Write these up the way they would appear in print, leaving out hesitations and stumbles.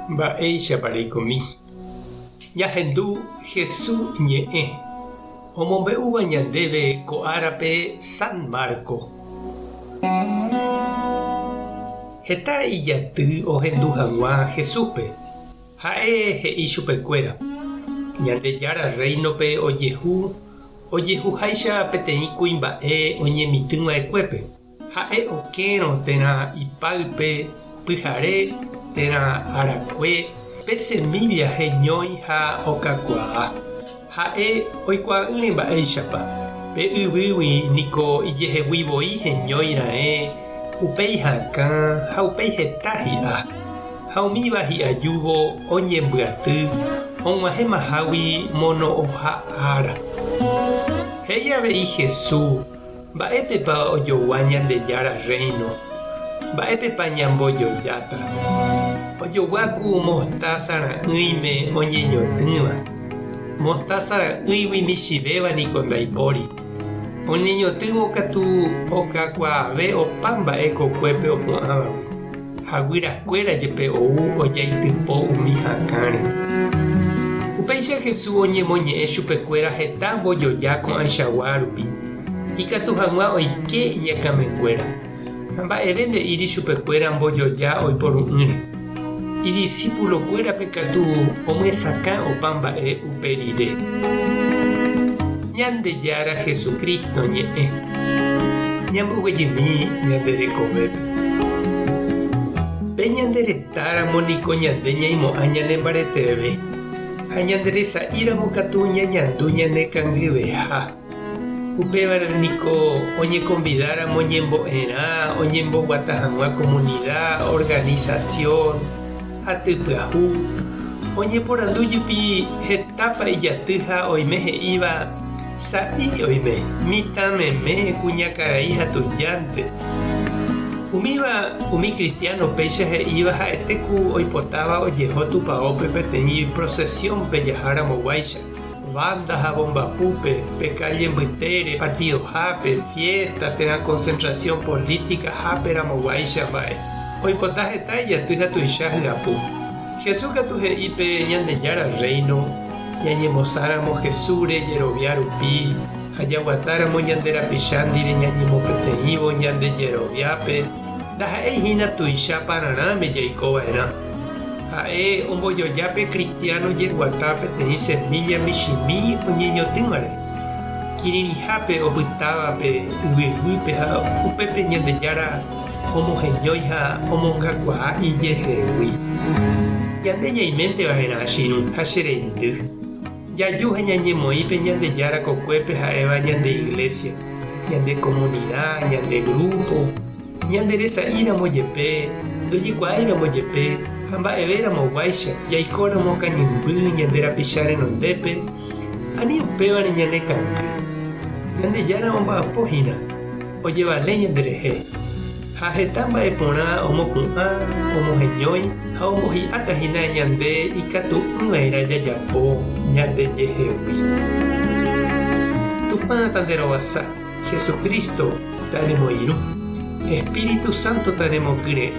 Mba'éichapa reikomi? Ñahendu Hesu ñe'ẽ omombe'úva ñandéve ko árape San Marco. Heta ijaty ohendu hag̃ua Jesúspe. Ha'e he'i chupekuéra, Ñandejára Rréinope ojehu ojehuháicha peteĩ kuimba'e oñemitỹ va'ekuépe. Ha'e okérõ térã ipáype pyhare térã arakue pe semílla heñói ha okakuaa. Ha'e oikuaa'ỹre mba'éichapa, pe yvýgui niko ijehegui voi heñói raẽ, upéi hakã ha upéi heta hi'a. Ha umíva hi'ajúvo oñembyaty og̃uahẽmahágui mono'õha ára. He'i avei Jesús. Mba'épepa ojogua Ñandejára Rréino? Mba'épepa ñambojojáta? Ojogua ku mostása ra'ỹime oñeñotỹva. Mostása ra'ỹigui michĩvéva niko ndaipóri. Oñeñotỹvo katu okakuaave opa mba'e kokuépe opu'ãvagui, ha guyrakuéra jepe ou ojaitypo umi hakãre. Upéicha Jesús oñemoñe'ẽ chupekuéra heta mbojoja ko'ãichagua rupi. Ikatu hag̃ua oike iñakãmenguéra, ha mba'eve nde'íri chupekuéra mbojoja oiporu'ỹre. Idisípulokuérape katu omyesakã opa mba'e upe rire. Ñandejára Jesucristo ñe'ẽ. Ñamboguejymi ñande rekovépe. Pe ñande retáramo niko ñande ñaimo'ã ñanembareteve, ha ñande resa'íramo katu ñañandu ñanekangyveha. Upévare niko oñekonvidáramo ñembo'erã oñemboguata hag̃ua komunida, organisasión, aty pyahu, oñeporandu jepi hetápa ijaty ha oime he'íva sa'i oime, mitã meme, kuñakarai ha tujánte. Umíva umi kristiáno péicha he'íva ha'ete ku oipotáva ojeho tupaópe peteĩ prosesiónpe jaharamoguáicha. Banda ha bombapúpe, pe calle mbytére, partidohápe, fiesta térã concentración política hápe ramoguáicha mba'e. Oipota heta ijaty ha tuicha hyapu. Jesús katu he'i pe Ñandejára Rréino ñañemosãramo Jesúsre jerovia rupi ha jaguatáramo ñande rapicha ndive ñañemopeteĩvo ñande jeroviápe, ndaha'éi hína tuicha pararãme jaiko va'erã. Ha'e ombojoja pe kristiáno jeguata peteĩ semílla michĩmi oñeñotỹvare, kirirĩhápe opytáva pe yvy guýpe ha upépe Ñandejára omoheñói ha omongakuaa ijehegui. Ñande ñaiménte va'erã che irũ ha che reindy. Jaju ha ñañemoĩ pe Ñandejára kokuépe ha'éva ñande iglésia, ñande komunida, ñande grúpo. Ñande resa'íramo jepe, ndojekuaáiramo jepe ha mba'evéramo guáicha jaikóramo kañymby ñande rapicha renondépe, ani upévare ñanekangy. Ñandejára omba'apo hína, ojevale ñanderehe, ha heta mba'e porã omopu'ã, omoheñói ha ombohi'áta hína ñande ikatu'ỹva'erã jajapo ñandejehegui. Tupã tanderovasa. Jesucristo tanemoirũ, Espíritu Santo tanemokyre'ỹ.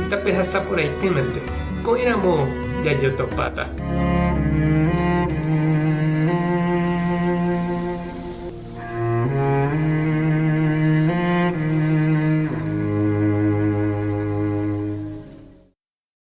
Tapehasa porãitémente, ko'ẽramo jajotopáta.